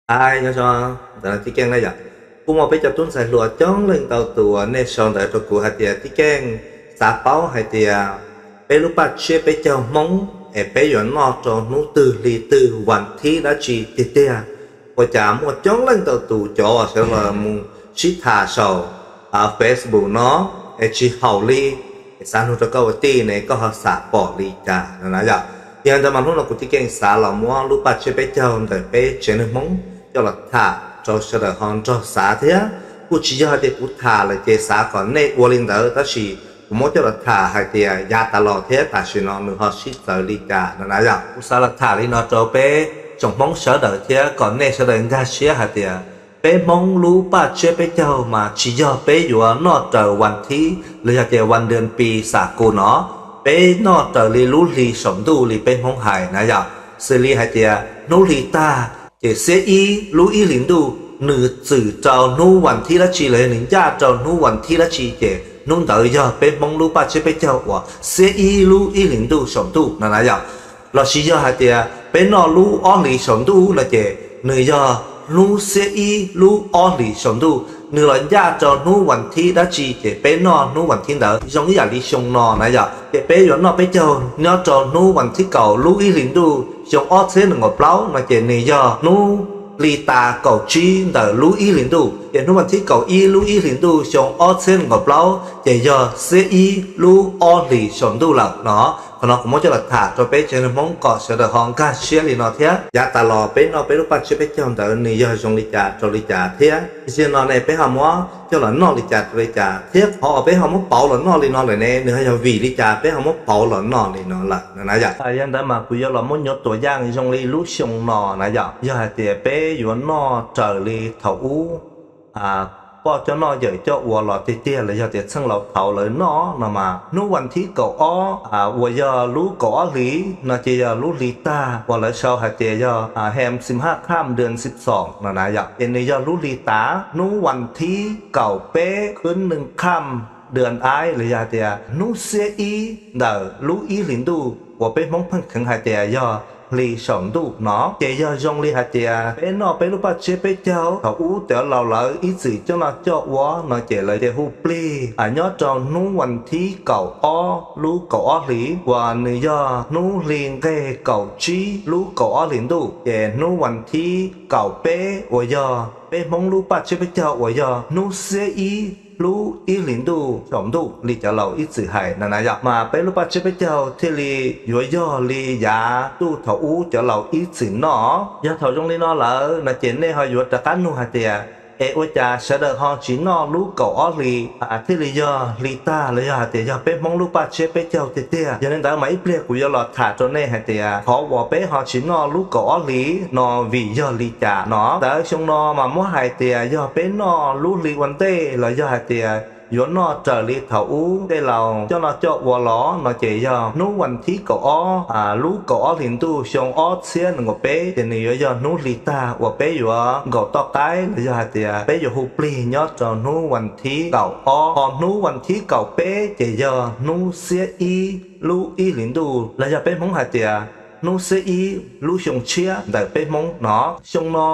Ai, nyob zoo ntawm no tib keej na yom. Kuj muaj peb cov tub ntxhais hluas coob leej ntau tus uas nej sau ntawv rau kuv hais tias tib keej xav paub hais tias peb lub paj tsiab peb caug Hmoob es peb yuav noj rau hnub twg hli twg vas thib dab tsi tiag tiag. Ua cas muaj coob leej ntau tus cov uas sawv los mus sib tham saum Facebook no es tsis haum li, es xav nug rau koj ua tij ne koj ho xav pom li cas no na yom. Yog ntawd mas hnub no kuv tib keej xav los muab lub paj tsiab peb caug ntawm peb tsev neeg Hmoob coj los tham rau sawv daws ho nrog xav thiab. Kuj tsis yog hais tias kuv tham lawm ces xav kom nej ua li ntawd, tab sis kuv muab coj los tham hais tias yav tas los thiab tam sim no nws ho sib txawv li cas no na yom. Kuv xav los tham li no rau peb tsoom Hmoob sawv daws thiab kom nej sawv daws nkag siab hais tias peb Hmoob lub paj tsiab peb caug mas tsis yog peb yuav noj raws vas thib los yog tias vas ntwj pis xam kus no, peb noj raws li lub hli saum ntuj li peb Hmoob hais na yom. Xws li hais tias hnub hli tag ces xiab ib lub ib hlis ntuj nws txwm rau hnub vas thib dab tsi los yog nws ncaj rau hnub vas thib dab tsi ces hnub ntawd yog peb Hmoob lub paj tsiab peb caug uas xiab ib lub ib hlis ntuj saum ntuj no na yom. Los sis yog hais tias peb noj lub ob hlis saum ntuj no ces nws yog hnub xiab ib lub ob hlis saum ntuj, nws los ncaj rau hnub vas thib dab tsi ces peb noj hnub vas thib ntawd. Zoo ib yam li xyoo no na yom, ces peb yuav noj peb caug nyob rau hnub vas thib kaum lub ib hlis ntuj xyoo ob txhiab nees nkaum plaub no ces nws yog hnub hli tas kaum tsib ntawm lub ib hlis ntuj, ces hnub vas thib kaum ib lub ib hlis ntuj xyoo ob txhiab nees nkaum plaub ces yog xiab ib lub ob hlis saum ntuj lawm no. Qhov no kuv muab coj los tham rau peb tsev neeg Hmoob kom sawv daws ho nkag siab li no thiab. Yav tas los peb noj peb lub paj tsiab peb caug ntawd nws yog zoo li cas rau li cas thiab, zaum no ne peb ho muab coj los noj li cas rau li cas thiab, qhov uas peb ho muab pauv los noj li no lawm ne nws ho yog vim li cas peb ho muab pauv los noj li no lawm no na yom. Yog ntawd mas kuv yuav los muab nyuam tuam yaj zoo li lub xyoo no na yom. Yog hais tias peb yuav noj raws li thaum ub poj coj noj yawm coj ua los tiag tiag los yog tias txheej laus thaud lawv noj no mas hnub vas thib kaum ob uas yog lub kaum ob hlis no ces yog lub hli tag uas lawv sau hais tias yog hem xim haj kham dwm xib xoom no na yom, ces nws yog lub hli tas. Hnub vas thib kaum peb khwb neeg kham dwm aib los yog hais tias hnub xiab ib ntawm lub ib hlis ntuj uas peb Hmoob pheej kheev hais tias yog hli saum ntuj no ces yog zoo li hais tias peb noj peb lub paj tsiab peb caug thaum ub cov laus lawv ib txwm coj noj coj ua no ces lawv ces hu plig nyob rau hnub vas thib kaum ob lub kaum ob hlis uas nws yog hnub hli nqeg kaum tsib lub kaum ob hlis ntuj, ces hnub vas thib kaum peb uas yog peb Hmoob lub paj tsiab peb caug uas yog hnub xiab ib lub ib hlis ntuj saum ntuj li cov laus ib txwm hais no na yom, mas peb lub paj tsiab peb caug thiaj li yuav yog li yav ntuj thaum ub cov laus ib txwm noj. Yog thaum zoo li no lawm no ces nej ho yuav rov qab nug hais tias es ua cas sawv daws ho tsis noj lub kaum ob hlis thiaj li yog hli tag los yog hais tias yog peb Hmoob lub paj tsiab peb caug tiag tiag. Yog li ntawd mas ib pliag kuv yuav los tham rau nej hais tias qhov uas peb ho tsis noj lub kaum ob hlis no vim yog li cas no. Ntawd xyoo no mas muab hais tias yog peb noj lub hli ua ntej los yog hais tias yuav noj raws li thaum ub tej laus coj noj coj ua los no ces yog hnub vas thib kaum ob lub kaum ob hlis ntuj xyoo ob txhiab nees nkaum peb ces nws yuav yog hnub hli tag uas peb yuav nkaum toj qaib los yog hais tias peb yuav hu plig nyob rau hnub vas thib kaum ob. Ho hnub vas thib kaum peb ces yog hnub xiab ib lub ib hlis ntuj los yog peb Hmoob hais tias hnub xiab ib lub xyoo tshiab ntawm peb Hmoob no. Xyoo no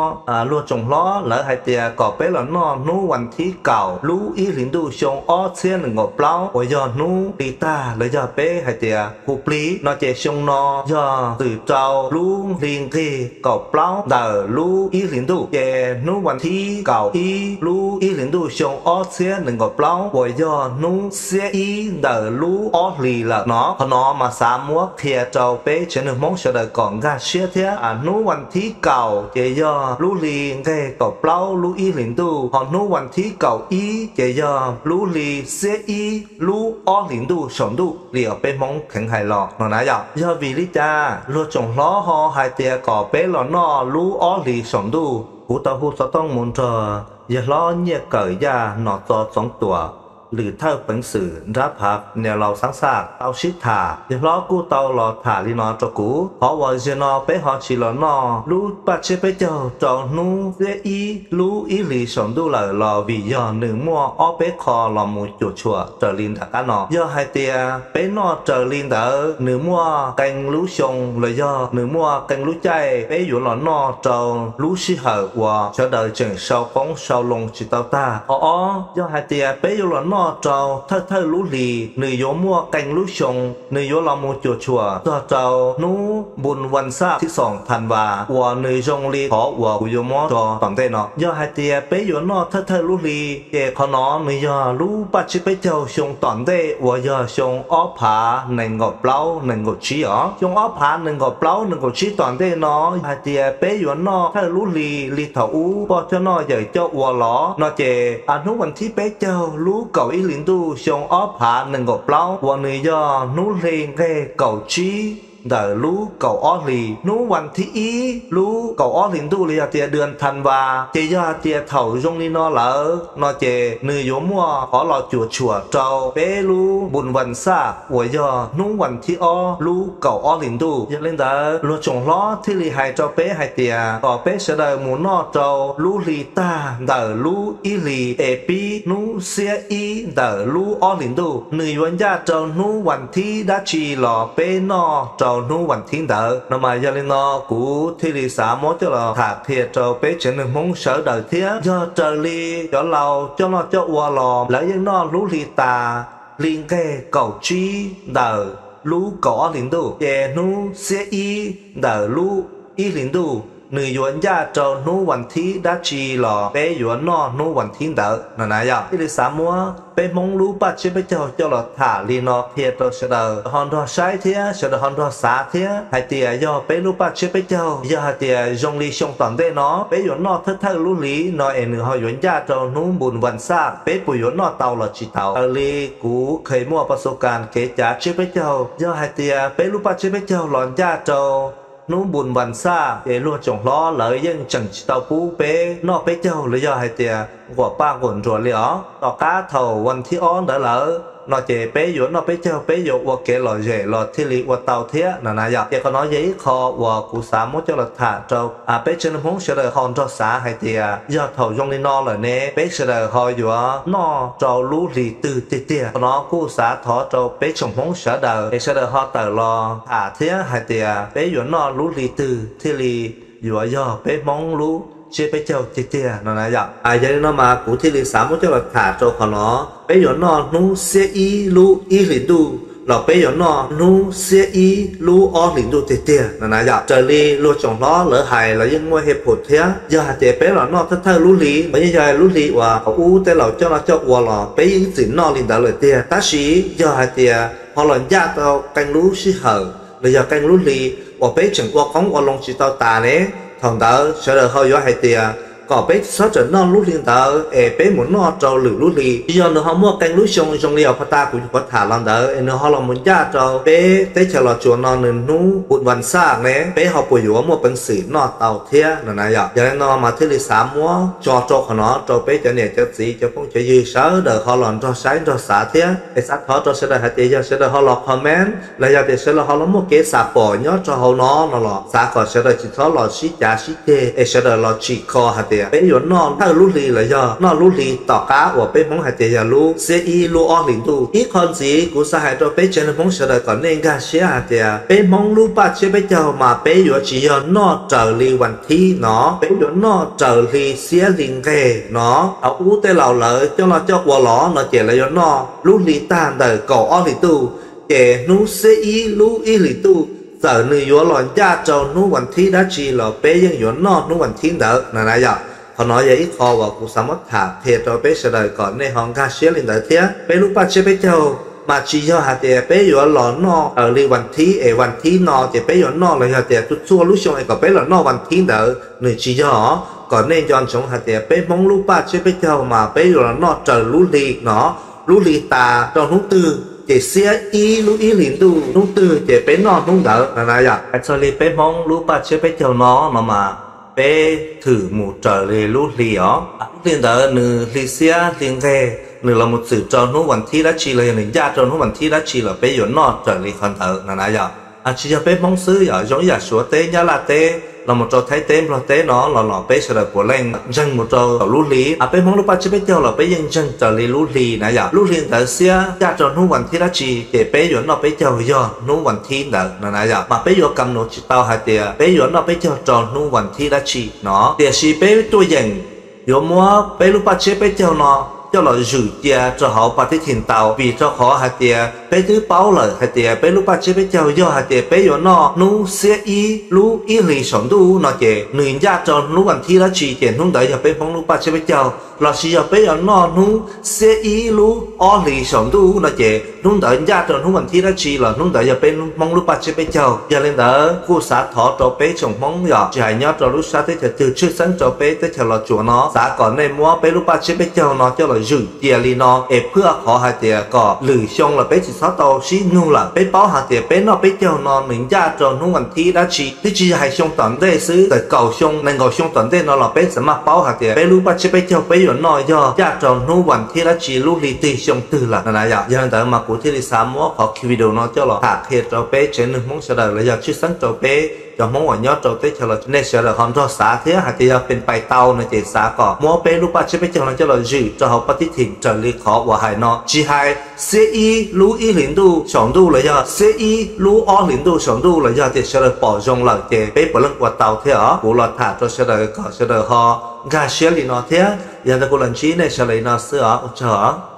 luag tsoom hlob lawv hais tias kom peb los noj hnub vas thib kaum lub ib hlis ntuj xyoo ob txhiab nees nkaum plaub uas yog hnub hli tag los yog peb hais tias hu plig no ces xyoo no yog txwm rau lub hli nqig kaum plaub ntawm lub ib hlis ntuj, ces hnub vas thib kaum ib lub ib hlis ntuj xyoo ob txhiab nees nkaum plaub uas yog hnub xiab ib ntawm lub ob hlis lawm no. Qhov no mas xav muab qhia rau peb tsev neeg Hmoob sawv daws kom nkag siab thiab. Hnub vas thib kaum ces yog lub hli nqeg kaum plaub lub ib hlis ntuj, ho hnub vas thib kaum ib ces yog lub hli xiab ib lub ob hlis ntuj saum ntuj li uas peb Hmoob kheev hais los no na yom. Yog vim li cas luag tsoom hlob ho hais tias kom peb los noj lub ob hlis saum ntuj? Kuv tau hu xov tooj mus nrog yawg hlob Nyiaj Kawm Yaj Nom Txo Txoov Tuam, lwm thawj peev xwm nrab phav niam laus xaab xaj tau sib tham, yawg hlob kuj tau los tham li no rau kuv. Qhov uas zaum no peb ho tsis los noj lub paj tsiab peb caug rau hnub xiab ib lub ib hlis saum ntuj lawm los vim yog nws muaj ob peb qho los mus cuam tshuam raws li nram qab no. Yog hais tias peb noj raws li ntawd, nws muaj qee lub xyoo los yog nws muaj qee lub caij, peb yuav los noj rau lub sij hawm uas sawv daws tseem sau qoob sau loo tsis tau tag. Qhov ob, yog hais tias peb yuav los noj rau thawj thawj lub hlis, nws yuav muaj qee lub xyoo, nws yuav los mus cuam tshuam txog rau hnub npun vas xaj thib xoom thav vas uas nws zoo li qhov uas kuv yuav muab tso tom ntej no. Yog hais tias peb yuav noj thawj thawj lub hli, ces qhov no nws yog lub paj tsiab peb caug xyoo tom ntej uas yog xyoo ob phav nees nkaum plaub nees nkaum tsib os. Xyoo ob phav nees nkaum plaub nees nkaum tsib tom ntej no, hais tias peb yuav noj thawj lub hli li thaum ub poj coj noj yawm coj ua los no ces hnub vas thib peb caug lub kaum ib hlis ntuj xyoo ob phav nees nkaum plaub uas nws yog hnub hli nqeg kaum tsib ntawm lub kaum ob hlis, hnub vas thib ib lub kaum ob hlis ntuj los yog tias dua thav vas, ces yog hais tias thaum zoo li no lawm no ces nws yuav muaj qhov los cuam tshuam rau peb lub npun vas xaj uas yog hnub vas thib ob lub kaum ob hlis ntuj. Yog li ntawd luag tsoom hlob thiaj li hais rau peb hais tias kom peb sawv daws mus noj rau lub hli tag ntawm lub ib hlis es pib hnub xiab ib ntawm lub ob hlis ntuj, nws yuav ncaj rau hnub vas thib dab tsi los peb noj rau hnub vas thib ntawd no. Mas yog li no kuv thiaj li xav muab coj los tham qhia rau peb tsev neeg Hmoob sawv daws thiab. Yog raws li cov laus coj noj coj ua los lawv yeej noj lub hli tas hli nqeg kaum tsib ntawm lub kaum ob hlis ntuj, ces hnub xiab ib ntawm lub ib hlis ntuj nws yuav ncaj rau hnub vas thib dab tsi los peb yuav noj hnub vas thib ntawd no na yom. Thiaj li xav muab peb Hmoob lub paj tsiab peb caug coj los tham li no qhia rau sawv daws ho nrog saib thiab sawv daws ho nrog xav thiab hais tias yog peb lub paj tsiab peb caug, yog hais tias zoo li xyoo tom ntej no peb yuav noj thawj thawj lub hli no es nws ho yuav ncaj rau hnub npun vas xaj, peb puas yuav noj tau los tsis tau? Raws li kuv kheev muaj pas xu kas kev cav tsiab peb caug, yog hais tias peb lub paj tsiab peb caug los ncaj rau hnub npun vas xaj, ces luag tsoom hlob lawv yeej tseem tsis tau pub peb noj peb caug los yog hais tias nquam paj nquam nruas li os. Tom qab thaum vas thib ob ntawd lawm no ces peb yuav noj peb caug, peb yuav ua kev lom zem los thiaj li ua tau thiab no na yom. Ces qhov no yog ib qho uas kuv xav muab coj los tham rau peb tsev neeg Hmoob sawv daws ho nrog xav hais tias yog thaum zoo li no lawm ne, peb sawv daws ho yuav noj rau lub hli twg tiag tiag? Qhov no kuj xav thov rau peb tsoom Hmoob sawv daws es sawv daws ho tawm los tham thiab hais tias peb yuav noj lub hli twg thiaj li yuav yog peb Hmoob lub tsiab peb caug tiag tiag no na yom. Yog li no mas kuv thiaj li xav muab coj los tham rau qhov no, peb yuav noj hnub xiab ib lub ib hlis ntuj los peb yuav noj hnub xiab ib lub ob hlis ntuj tiag tiag no na yom. Raws li luag tsoom hlob lawv hais los yeej muaj hej phum thiab, yog hais tias peb los noj thawj thawj lub hli los yeej yog lub hli uas thaum ub tej laus coj noj coj ua los peb yeej ib txwm noj li ntawd lawm tiag, tab sis yog hais tias ho los ncaj tau qee lub sij hawm los yog qee lub hli uas peb tseem ua qoob ua loo tsis tau tas ne, thaum ntawd sawv daws ho yuav hais tias kom peb txhob rawm noj lub hli ntawd es peb mus noj rau lwm lub hli. Tsis yog nws ho muaj qee lub xyoo zoo li uas phaj tas kuv nyuam qhuav tham los ntawd es nws ho los mus ncaj rau peb teb chaws Los Tsuas no nws hnub npun vas xaj ne, peb ho puas yuav muaj peev xwm noj tau thiab no na yom. Yog li no mas thiaj li xav muab tso rau qhov no rau peb cov niam cov txiv cov phooj cov ywg sawv daws ho los nrog saib nrog xav thiab es xav thov rau sawv daws hais tias yog sawv daws ho los comment los yog tias sawv daws ho los muaj kev xam pom nyob rau hauv no no los xav kom sawv daws tsis txhob los sib cav sib ceg es sawv daws los tsim kho hais tias peb yuav noj thawj lub hli los yog noj lub hli tom qab uas peb Hmoob hais tias yog lub xiab ib lub ob hlis ntuj. Ib qho ntxiv kuv xav hais rau peb tsev neeg Hmoob sawv daws kom nej nkag siab hais tias peb Hmoob lub paj tsiab peb caug mas peb yuav tsis yog noj raws li vas thib no, peb yuav noj raws hli xiab hli nqeg no. Thaum ub tej laus lawv coj noj coj ua los no ces lawv yuav noj lub hli tag ntawm kaum ob hlis ntuj, ces hnub xiab ib lub ib hlis ntuj txawm nws yuav los ncaj rau hnub vas thib dab tsi los peb yeej yuav noj hnub vas thib ntawd no na yom. Qhov no yog ib qho uas kuv xav muab tham qhia rau peb sawv daws kom nej ho nkag siab li ntawd thiab. Peb lub paj tsiab peb caug mas tsis yog hais tias peb yuav los noj raws li vas thib es vas thib no ces peb yuav noj los yog tias txhua txhua lub xyoo es kom peb los noj vas thib ntawd, nws tsis yog. Kom nej nco ntsoov hais tias peb Hmoob lub paj tsiab peb caug mas peb yuav los noj raws lub hli no, lub hli tas rau hnub twg ces xiab ib lub ib hlis ntuj hnub twg ces peb noj hnub ntawd no na yom. Hais txog li peb Hmoob lub paj tsiab peb caug no no mas peb thwm mus raws li lub hli os. Lub hli ntawd nws hli xiab hli nqeg nws los mus txwm rau hnub vas thib dab tsi los yog nws ncaj rau hnub vas thib dab tsi los peb yuav noj raws li qhov ntawd no na yom. Tsis yog peb Hmoob xwb yom, zoo ib yam Suav teb, Nyab Laj teb, los mus rau Thaib teb, Nplog teb no los los peb sawv daws puav leej ntseeg mus rau saum lub hli. Peb Hmoob lub paj tsiab peb caug los peb yeej ntseeg raws li lub hli na yom. Lub hli ntawd xiab ncaj rau hnub vas thib dab tsi ces peb yuav noj peb caug yog hnub vas thib ntawd no na yom. Mas peb yuav kam nuv tsis tau hais tias peb yuav noj peb caug rau hnub vas thib dab tsi no, tiam sis peb tuaj yeem yuav muab peb lub paj tsiab peb caug no coj los zwm cia rau hauv pa tib thim tau, vim rau qhov hais tias peb twb paub lawm hais tias peb lub paj tsiab peb caug yog hais tias peb yuav noj hnub xiab ib lub ib hlis saum ntuj no ces nws ncaj rau hnub vas thib dab tsi ces hnub ntawd yog peb Hmoob lub paj tsiab peb caug. Los sis yog peb yuav noj hnub xiab ib lub ob hlis saum ntuj no ces hnub ntawd ncaj rau hnub vas thib dab tsi los hnub ntawd yog peb Hmoob lub paj tsiab peb caug. Yog li ntawd kuj xav thov rau peb tsoom Hmoob yom, tsis hais nyob rau lub sab teb chaws twg, tshwj xeeb rau peb teb chaws Los Tsuas no, xav kom nej muab peb lub paj tsiab peb caug no coj los zwm cia li no es phwj qhov hais tias kom lwm xyoo los peb tsis txhob tau sib nug lawm. Peb paub hais tias peb noj peb caug no nws ncaj rau hnub vas thib dab tsi, twb tsis yog hais xyoo tom ntej xwb, txawm kaum xyoo nees nkaum xyoo tom ntej no los peb txawm maj paub hais tias peb lub paj tsiab peb caug peb yuav noj yog ncaj rau hnub vas thib dab tsi lub hli twg xyoo twg lawm no na yom. Yog li ntawd mas kuv thiaj li xav muab qhov video no coj los tham qhia rau peb tsev neeg Hmoob sawv daws los yog tshwj xeeb rau peb cov Hmoob uas nyob rau teb chaws Los Tsuas, nej sawv daws ho nrog xav thiab hais tias yog pes pais tau no ces xav kom muab peb lub paj tsiab peb caug no coj los zwm rau hauv pa tib thim raws li qhov uas hais no, tsis hais xiab ib lub ib hlis ntuj saum ntuj los yog xiab ib lub ob hlis ntuj saum ntuj los yog tias sawv daws pom zoo lawm ces peb puav leej ua tau thiab os. Kuv los tham rau sawv daws kom sawv daws ho nkag siab li no thiab. Yog ntawd kuv los ntsib nej sawv daws li no xwb os, ua tsaug os.